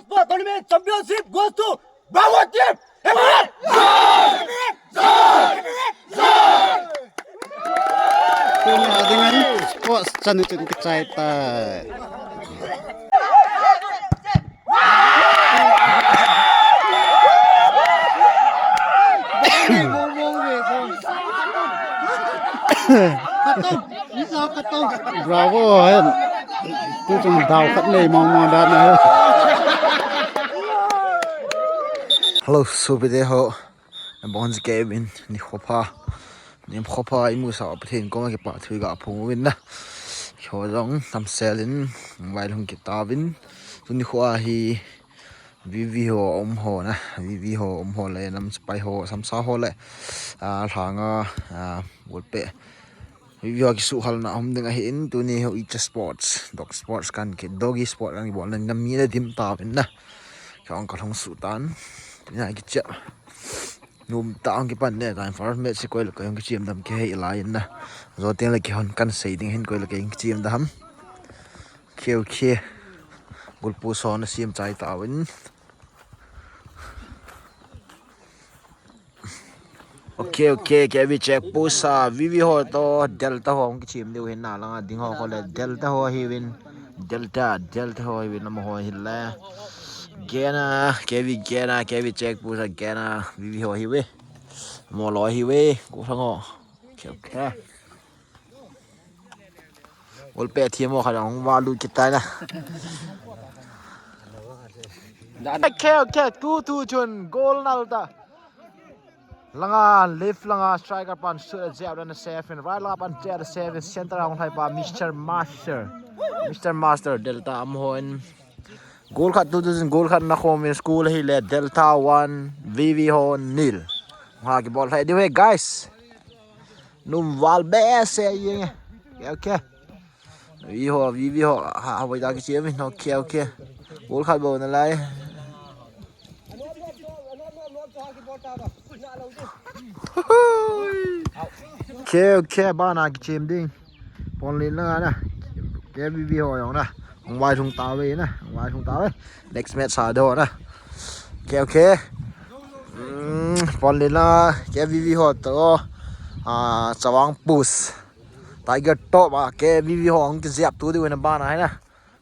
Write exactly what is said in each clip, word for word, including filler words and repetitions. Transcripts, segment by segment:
The tournament championship goes to Bravo team! Tuni a ding in sports chan chun kichai tai. Bravo hen. Tu chung dau khat nei mong mong dan na. Hello, sopi te ho. Nabonchauvin nikho pha, nikho pha imu sa Pathen koma kipathu ga phong uvin na. Kho jong tamsel in vailhung kit tauvin. Tuni kho a hi V V ho um ho na, V V ho um ho le nam sipai ho, samsa ho le, a, lhanga, a, golpe. V V ho kisuhhalna um ding ahin, tuni ho icha sports, dog sports kan ki, doggy sport kan kibol na, nam mi le dim tauvin na. Ka ong ka lhung suh tan, tuni a kichep. Num ta ong kipan ne, tan first match si koi le koi ong kichim dam ke hei lai na. Zo teng le kihon kan sei ding hin koi le koi ong kichim dam. Khe, khe. Golpu son a sim chai tauvin. Okay, okay, K V check pusa, V V ho to, Delta ho, hung kichim diu hin na langa, ding ho ko le, Delta ho hiuvin, Delta, Delta ho hiuvin, amaho hi le. Gena, K V gena, K V check pusa, gena, V V ho hiuve. Mo lo hiuve, ko sang ho. Okay, okay. Golpe thi mo kha jong va lut kit tai na. Okay, okay, two two chun goal nal ta. Langa, left langa, striker pan shoot a jab dan a save in, right langa pan jab a save in, center a hung lhai pa, Mister Master. Mister Master, Delta amaho in. Goal khat two two chun goal khat na khom in score hi le Delta one, V V ho nil. Ha kibol lhai diu he, guys. Num val behseh jeng e. Okay, okay. V V ho, V V ho, ha, ha, vai ta kichim in, okay, okay. Goal khat bou na lai. Okay, okay, bana kichim ding. Pon lin na na. K V V ho jong na. Hung vailhung tauve na. Hung vailhung tauve. Next match sa do na. Okay, okay. Hmm, pon lin na K V V ho to. Ah, Chawang Push. Tiger Top a K V V ho hung kijep tu diu na bana hi na.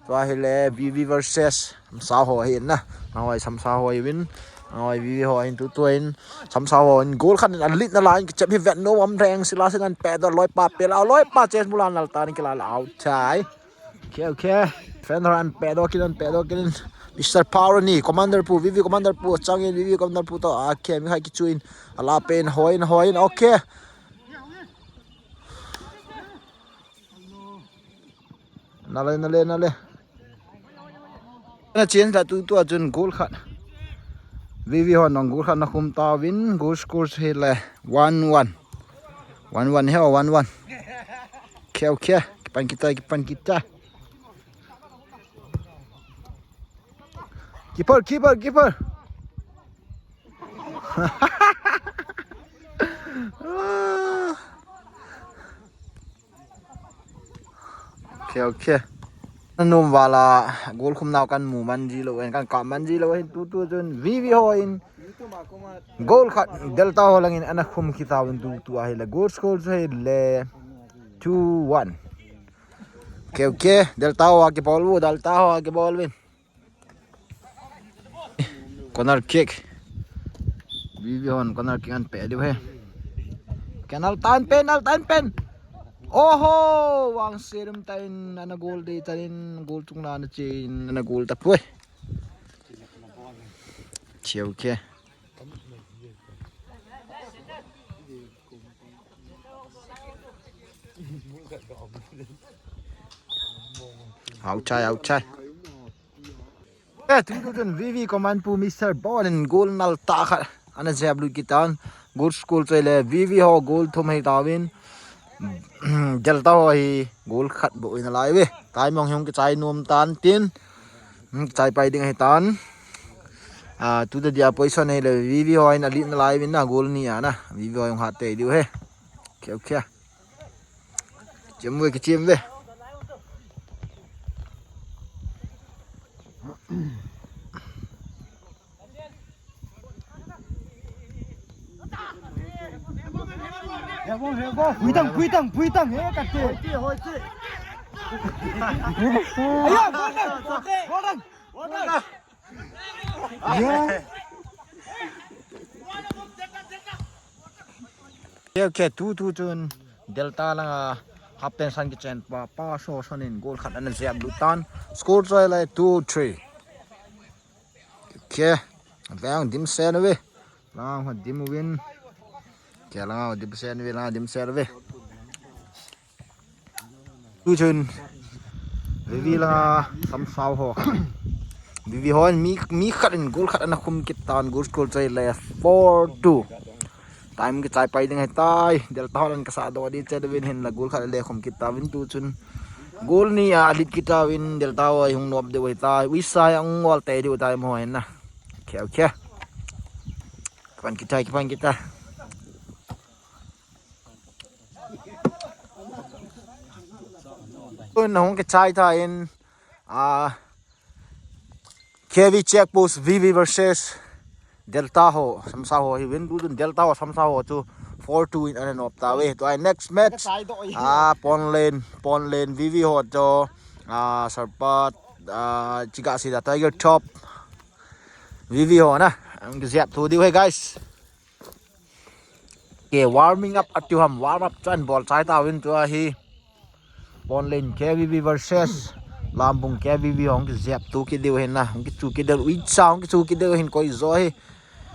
Tua hi le V V versus Samsa ho hi na. Ngawai Samsa ho hi win. Ngawai V V ho hin tu tu hin. Samsa ho hin goal khat in a lead na lai in kichep hi vet nom am reng sila sin an pe do loi pa pe la loi pa chance mulan lal ta ni kila la out chai. Okay, okay. Fan ran pe do kin an pe do kin. Mister Power ni Commander pu, V V Commander pu, chang in V V Commander pu to. Okay, mi khai kichu in. Ala pen hoi in hoi in. Okay. Nale, nale, nale. Na change la tu tu a chun goal khat. V V ho nong goal khat na khum tauvin, goal score hi le one one. One one he, one one. Khe, khe. Kipan kita, kipan kita. Keeper, keeper, keeper. Okay, okay. Num vala goal khum nau kan mu man ji lou, kan kap man ji lou, hin tu tu chun V V ho in goal khat Delta ho langin ana khum kit tauvin tu tu a hi le goal score hi le two one. Okay, okay. Delta ho a kibol u, Delta ho a kibol uvin. Corner kick. V V hon corner kick an pe diu he. Ken al tan pen, al tan pen. Oho, vang serum tan ana goal de tan goal chung na na chin ana goal ta pui. Chiu ke. Outside, outside. Eh, tu tu tun V V command pu Mister Ball in goal nal ta khat ana jep lut kit tan. Goal score choi le V V ho goal thum hei tauvin. Delta ho hi goal khat bou in a lai ve. Tai mong hiong kichai nom tan tin. Hmm, chai pai ding hei tan. Ah, tu ta dia position hei le V V ho in a lead na lai vin na goal ni a na. V V ho hiong hat te diu he. Okay, okay. Chim ve, kichim ve. Puitang, puitang, puitang, he, kate. Ayo, golden, golden. Yeah. Okay, okay, tu tu chun Delta langa half time san kichen pa, pa so son in goal khat ana jep lut tan. Score chu ahile two three. Okay, veng dim sen ve. Lang ho dim win. Okay, lang ho dim sen ve, lang dim sen ve. Tu chun V V langa samsao ho. V V ho mi, mi khat in goal khat ana khum kit tan, goal score chu ahile four two. Time kichai pai ding ahitai. Delta ho lan kasa do di che dovin hin la goal khat le khum kit tauvin tu chun. Goal ni a lead kit tauvin Delta ho hung nop deu ahitai. Uisa a hung ngol te deu tai mo hin na. Okay, okay. Kipan kit tai, kipan kit tai. Tun hung kichai ta in, ah, K V Check Post V V versus Delta ho, samsao ho hi win tu tun Delta ho, samsao ho chu four two in ana nop tauve. Tua next match, ah, Pon Lane, Pon Lane V V ho chu, ah, Sarpat, ah, Chiga Sida Tiger Top V V ho na. Ang jep tu diu he, guys. Okay, warming up ati ham, warm up chan bol chai tauvin tua hi. Pon Lane K V V versus Lambung K V V hung kijep tu kit diu hin na, hung kichu kit diu, uisa hung kichu kit diu hin koi jo hi.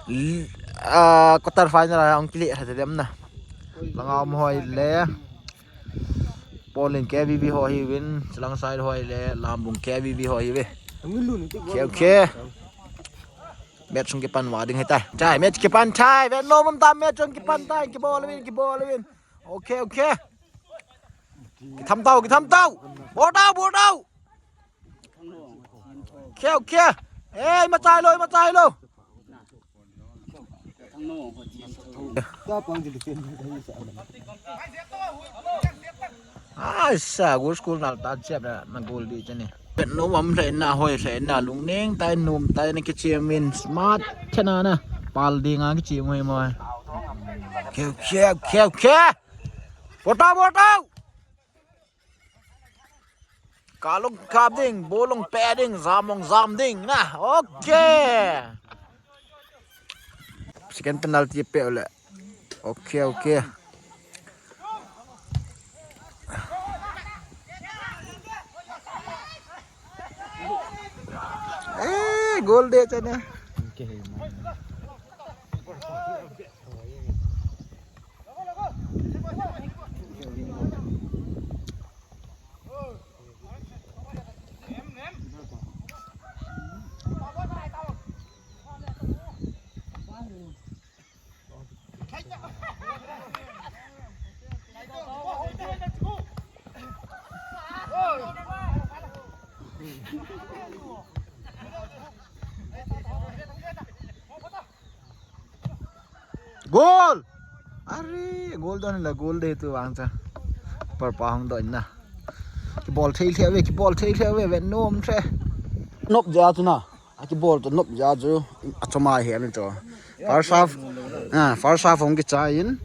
L-, ah, quarter final a hung kile ha dem na. Langa um ho ahile Pon Lane K V V ho hi win, chilang side ho ahile Lambung K V V ho hi ve. Okay, okay. Match hung kipan va ding ahitai. Chai, match kipan tai. Vet nom um ta, match hung kipan tai. Kibol uvin, kibol uvin. Okay, okay. Kitham tau, kitham tau. Bol tau, bol tau. Okay, okay. Ei, machai lou, machai lou. Ai sa, goal score nal ta chep na, na goal di chani. Vet nom um le na hoi le na lungning tai nom tai na kichem in smart chana na. Pal ding a kichem hoi mo. Keu, keu, keu, keu. Bol tau, bol tau. Kalung kap ding, bolung pe ding, jamung jam ding na. Okay. Second penalty pe le. Okay, okay. Eh, goal de chana. Goal! Are, goal don la, goal de tu vang cha. Par pa hung don na. Kibol thei lheh ve, kibol thei lheh ve, vet nom the. Nop ja tu na. A kibol to nop ja chu achoma hi ani to. First half, ah, first half hung kichai in.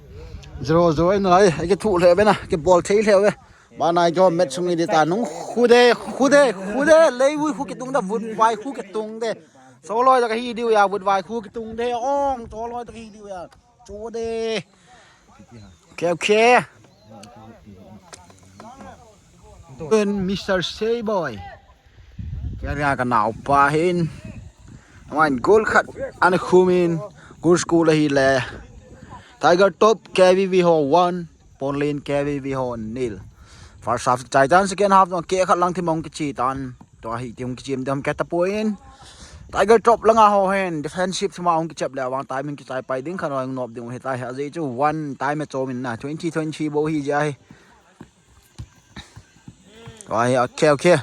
Zero zero in lai, a kithu lheh ve na, kibol thei lheh ve. Ba nai jo match sung i di ta nung khude, khude, khude, lei vui khu kitung da, vut vai khu kitung de. Soloi da ka hi diu ya, vut vai khu kitung de, ong, soloi da ka hi diu ya. Chu de. Okay, okay. Tun Mister Seiboy. Kei a ka naopa hin. Amahin goal khat ana khum in, goal score ahile Tiger Top K V V ho one, Ponlin K V V ho nil. First half chai tan, second half jong kei khat lang thim hung kichi tan. Tua hi ti hung kichim dem kei tapon. Tiger Top langa ho hin defensive thima hung kichep le vang time in kichai pai ding khan hung nop ding hitai, ajeh chu one time a chom in na twenty twenty bou hi jia hi. Tua hi, okay, okay.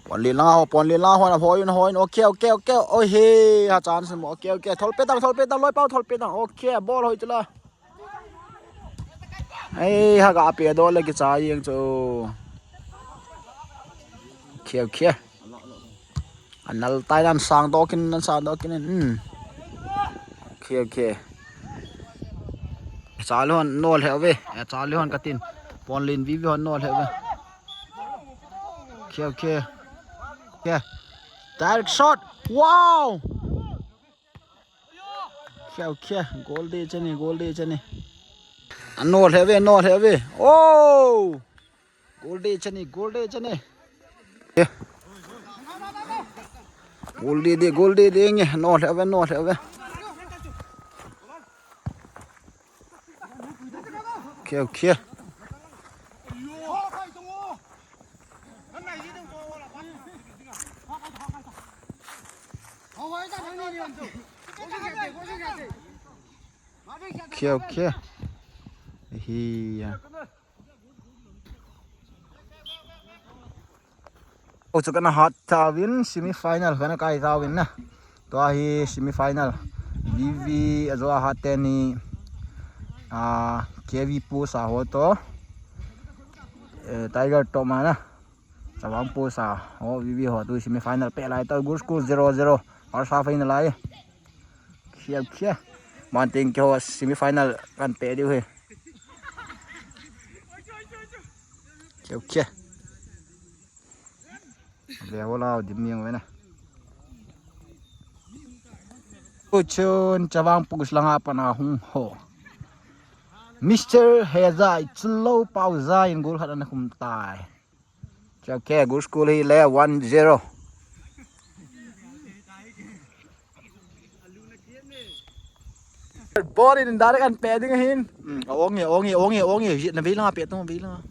Ponlin langa ho, Ponlin langa ho na hoi un, hoi un. Okay, okay, okay. Oi he, ha chance mo. Okay, okay. Thol pe tang, thol pe tang, loi pau thol pe tang. Okay, ball hoi chula. Ei, ha ga pe do le kichai jeng chu. Okay, okay. Anal tai nan sang do kin, nan sang do kin. Hmm. Okay, okay. Charlie hon nol he ve. Eh, Charlie hon katin. Ponlin V V hon nol he ve. Okay, okay. Okay. Direct shot. Wow. Okay, okay. Goal de chani, goal de chani. Anol he ve, nol he ve. Oh! Goal de chani, goal de chani. Yeah. Goal de de, goal de de nge. Nol he ve, nol he ve. Okay, okay. Okay, okay. Hiya. O chu kana hat tauvin, semi final kana kai tauvin na. Tua hi semi final. V V ajo a hat teni, ah, K V Post a ho to. Eh, Tiger to ma na. Chavang Post a ho V V ho tu semi final pe lai tau, Gul School zero zero. First half in lai. Khia khia. Man ting ke ho semi final kan pe diu he. Khia khia. Ve ho lau dim miang ve na. Uchun Chavang Post langa pana hung ho. Mister Hezai, Chulou Pauzai in goal khat ana khum tai. Okay, Gul School hi le one zero. Ball in direct an pe ding hin. Hmm, ongi, ongi, ongi, ongi. Na bilang ape tu bilang.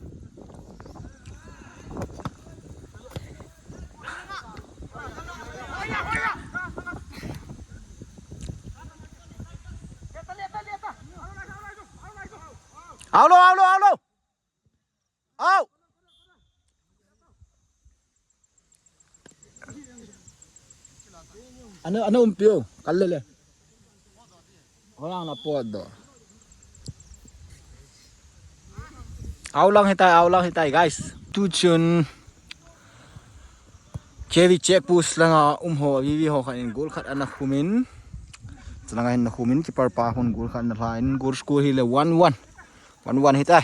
Aulo, aulo, aulo. Au! Ana, ana umpiu, kal le le. Holang na pot do. Aulang hitai, aulang hitai, guys. Tu chun. K V Check Post langa um ho, V V ho khat in goal khat ana khumin. Chalanga hin na khumin, keeper pa hun goal khat ana la in, Gul School hi le one one. One one hitai.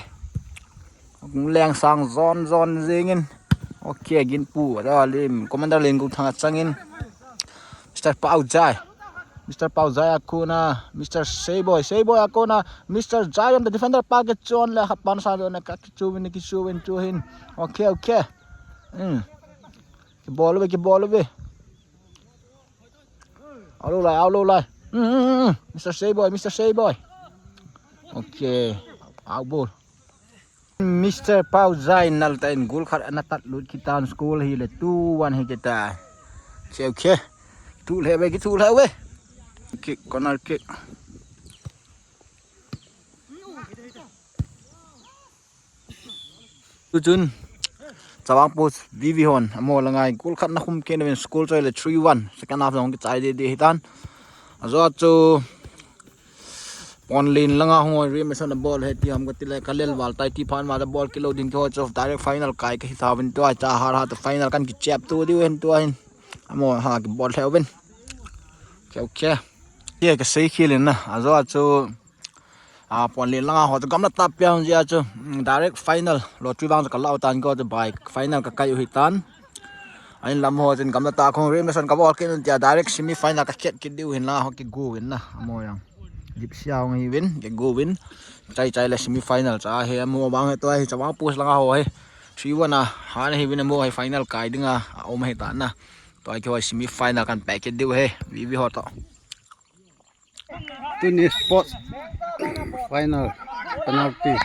Leng sang zon zon jingin. Okay, Ginpu, ada lim, Commander Lim gu thang changin. Mister Pauzai. Mister Pauzai akuna, Mister Seiboy, Seiboy akuna, Mister Zion, the defender pa ke chon le hapan sa do na ka kichu win, kichu win chu hin. Okay, okay. Hmm. Kibol ve, kibol ve. Aulo lai, aulo lai. Hmm, hmm, hmm, hmm. Mister Seiboy, Mister Seiboy. Okay. Out ball. Mister Pauzai nal ta in goal khat ana tat lut kitan, School hi le two one hi kita. Che, che. Tu le ve, ki tu le ve. Kick, corner kick. Tu chun Chavang Post V V hon, amaho langa goal khat ana khum kit uvin, School choi le three one, second half jong kichai dede hitan. Ajo chu Ponlin langa hung hoi, Remission a ball he ti ham kati le, ka lel val tai ti phan ma da ball kilo ding kiho chu direct final kai kahi tauvin tua, cha har ha to final kan kichep tu diu hin tua hin. Amaho ha kibol lheh uvin. Okay, okay. Ye kasei khel in na, ajo chu A, Ponlin langa ho chu gamla tah pia hung jia chu, mm, direct final, lottery vang chu ka lau tan ko chu bai final ka kai u hitan. Ahin lam ho chun gamla tah khong Remission ka bol kit un tia direct semi final ka khet kit diu hin la ho kigu uvin na. Amaho jong. Jipsia hung hi uvin, kigu uvin. Chai chai le semi final cha hi amaho vang hi tua hi Chavang Post langa ho hi. Three one a, han hi uvin amaho hi final kai dinga, a um hi ta na. Tua hi ho semi final kan peh kit diu hi, V V ho to. Tuni sports final penalty.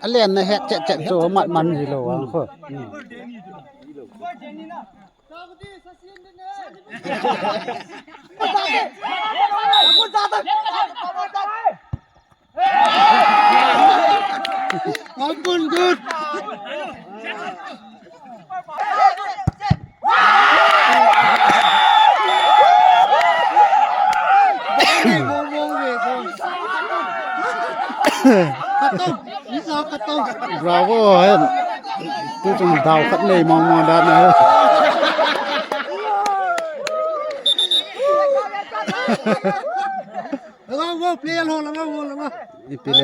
Alen na het chet chet chu mat man ji lo ang kho. Ampun good. Bravo hen. Tu chung dau khat nei mong mong dan na. Langa wo, player ho, langa wo, langa. Ipi le,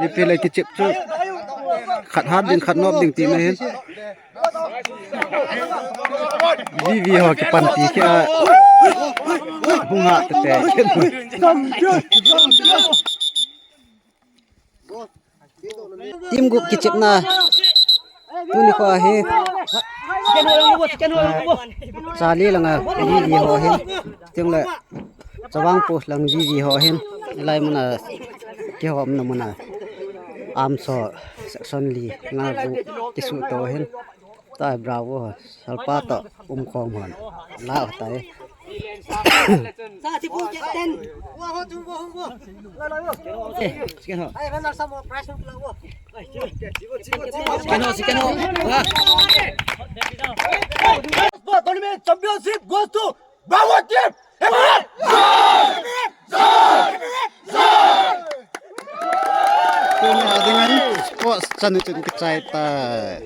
ipi le kichep chu. Khat hat ding, khat nop ding ti na hin. V V ho kipan ti kia. Hung ha te te. Team group kichepna. Tuni kho hi. Charlie langa V V ho hin. Tiang le. Chawang Post lang V V ho hin. Lai muna. Kihomna muna. Arms ho section li. Nga bu kisu to hin. Tai Bravo ho. Salpa to. Um khom hon. La tai. Sa si pu captain. Wa ho chu wa ho wa. Eh, second ho. Ai, runner sa mo prize mo la wa. Second ho, second ho. Wa. Sport tournament championship goes to Bravo team. Tuni a ding ahin sports chan chun kichai tai.